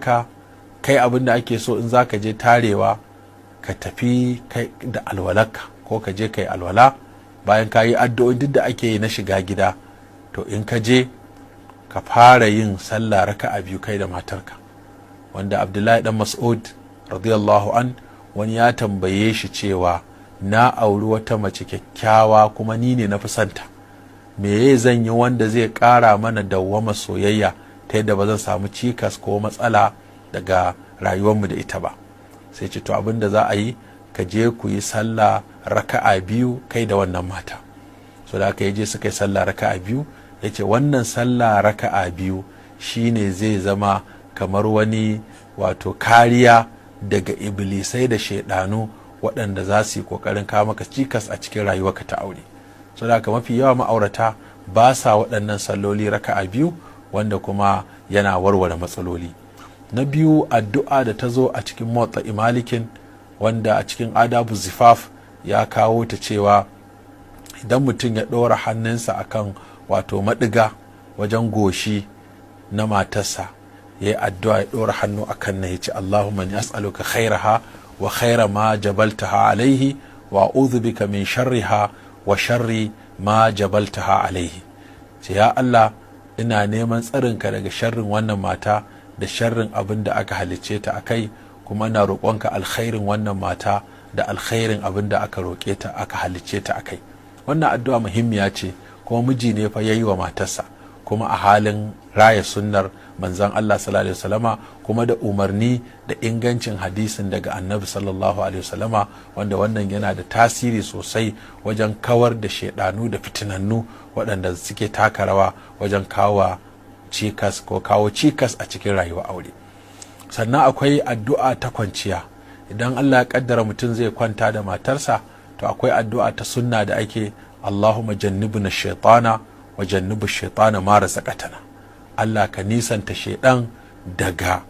Ka kai abin da ake so in za ka je tarewa, ka tafi kai da alwalarka, ko ka je kai alwala bayan ka yi addu'o'in duk da ake yi na shiga gida. To, in ka je, ka fara yin sallah raka'a biyu kai da matarka, wanda Abdullahi dan Mas'ud radiyallahu an, wani ya tambaye shi cewa, "Na auri wata mace kyakkyawa kuma ni ne na fi santa. Me zan yi wanda zai ƙara mana dawwama soyayya ta yadda ba zan samu cikas ko matsala daga rayuwarmu da ita ba?" Sai ce, "To, abin da za a yi, ka je ku yi sallah raka'a biyu kai da wannan mata." So da aka je suka yi sallah raka'a biyu, ya ce wannan sallah raka'a biyu shine zai zama kamar wani wato kariya daga iblisai da shaidanu waɗanda za su yi ƙoƙarin kawo maka cikas a cikin rayuwarka ta aure. So da haka mafi yawa ma'aurata ba sa waɗannan salloli raka'a biyu, wanda kuma yana warware matsaloli. Na biyu, addu'a da ta zo a cikin Muwatta Malikin, wanda a cikin Adabu Zifaf ya kawo ta, cewa idan mutum ya ɗora hannunsa akan wato maɗiga wajen goshi na matarsa, ya yi addu'a, ya ɗora hannu akan na, ya ce, "Allahumma inni as'aluka khairaha wa khaira ma jabaltaha alaihi, wa a'udhu bika min sharriha wa sharri ma jabaltaha alaihi." Ce, "Ya Allah, ina neman tsarinka daga sharrin wannan mata da sharrin abin da aka halicce ta a kai, kuma ina roƙonka alkhairin wannan mata da alkhairin abin da aka roƙe ta aka halicce ta a kai." Wannan addu'a muhimmiya ce, kuma miji ne fa yayi wa matarsa, kuma a halin raya sunnar Manzon Allah sallallahu alaihi wasallama, kuma da umarni da ingancin hadisin daga Annabi sallallahu alaihi wasallama, wanda wannan yana da tasiri sosai wajen kawar da shaidanu da fitinannu waɗanda suke taka rawa wajen kawo cikas ko kawo cikas a cikin rayuwar aure. Sannan akwai addu'a ta kwanciya. Idan Allah ya kaddara mutum zai kwanta da matarsa, to akwai addu'a ta sunna da ake, "Allahumma jannibna shaitana wa jannibi shaitana ma razaqtana." Allah, ka nisanta shaidan daga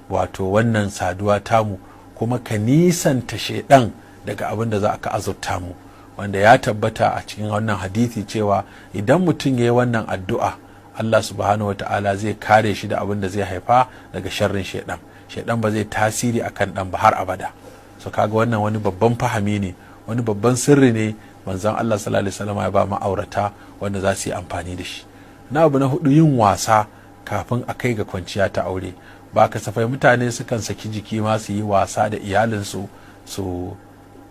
wato wannan saduwa tamu, kuma ka nisanta shaidan daga abin da za ka azurta mu, wanda ya tabbata a cikin wannan hadithi cewa idan mutum ya yi wannan addu'a, Allah subhanahu wata'ala zai kare shi da abin da zai haifa daga sharrin shaidan. Shaidan ba zai tasiri akan dan ba har abada. So kaga wannan wani babban fahami ne, wani babban sirri ne Manzon Allah sallallahu alaihi wasallam ya ba ma'aurata wanda za su yi amfani da shi. Na abu na hudu, yin wasa kafin a kai ga kwanciya ta aure. Ba kasafai mutane sukan saki jiki ma su yi wasa da iyalinsu, su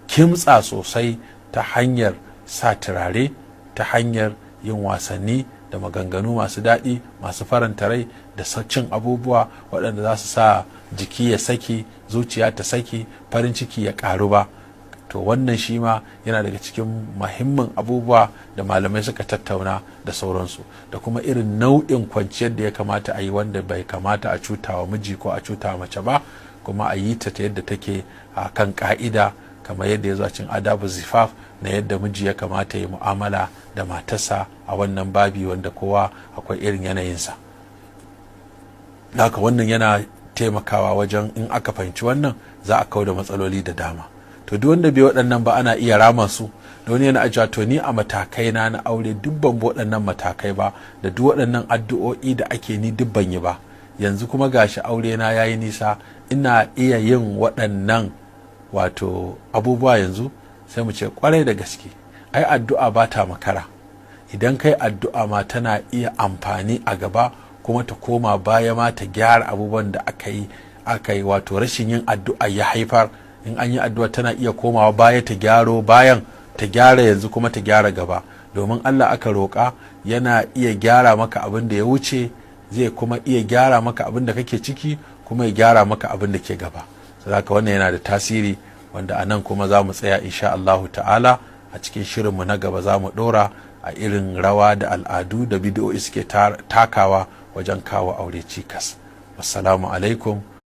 kimtsa sosai ta hanyar sa turare, ta hanyar yin wasanni da maganganu masu daɗi, masu faranta rai, da cin abubuwa waɗanda za su sa jiki ya saki, zuciya ta saki, farin ciki ya ƙaru ba. To, wannan shi ma yana daga cikin muhimmin abubuwa da malamai suka tattauna da sauransu, da kuma irin nau'in kwanciyar da ya kamata a yi, wanda bai kamata a cutawa miji ko a cutawa mace ba, kuma a yi ta ta yadda take a kan ka'ida, kamar yadda ya zo a cikin Adabu Zifaf, na yadda miji ya kamata ya mu'amala da matarsa a wannan babi, wanda kowa akwai irin yanayinsa. Haka wannan yana taimakawa wajen in aka fahimci wannan, za a kau da matsaloli da dama. To, duk wanda bai waɗannan ba, ana iya rama su. Da wani yana cewa, "To, ni a matakai na na aure duk ban bi waɗannan matakai ba, da duk waɗannan addu'o'i da ake, ni duk ban yi ba. Yanzu kuma gashi aure na yayi nisa, ina iya yin waɗannan wato abubuwa yanzu?" Sai mu ce, kwarai da gaske. Ai addu'a ba ta makara. Idan kai addu'a ma, tana iya amfani a gaba, kuma ta koma baya ma ta gyara abubuwan da aka yi wato rashin yin addu'a ya haifar. In an yi addu'a, tana iya komawa baya ta gyaro bayan, ta gyara yanzu, kuma ta gyara gaba, domin Allah aka roƙa. Yana iya gyara maka abin da ya wuce, zai kuma iya gyara maka abin da kake ciki, kuma ya gyara maka abin da ke gaba. Saboda wannan yana da tasiri, wanda a nan kuma za mu tsaya insha Allahu ta'ala. A cikin shirinmu na gaba za mu ɗora a irin rawa da al'adu da bidiyo'i suke takawa wajen kawo aure cikas. Wassalamu alaikum.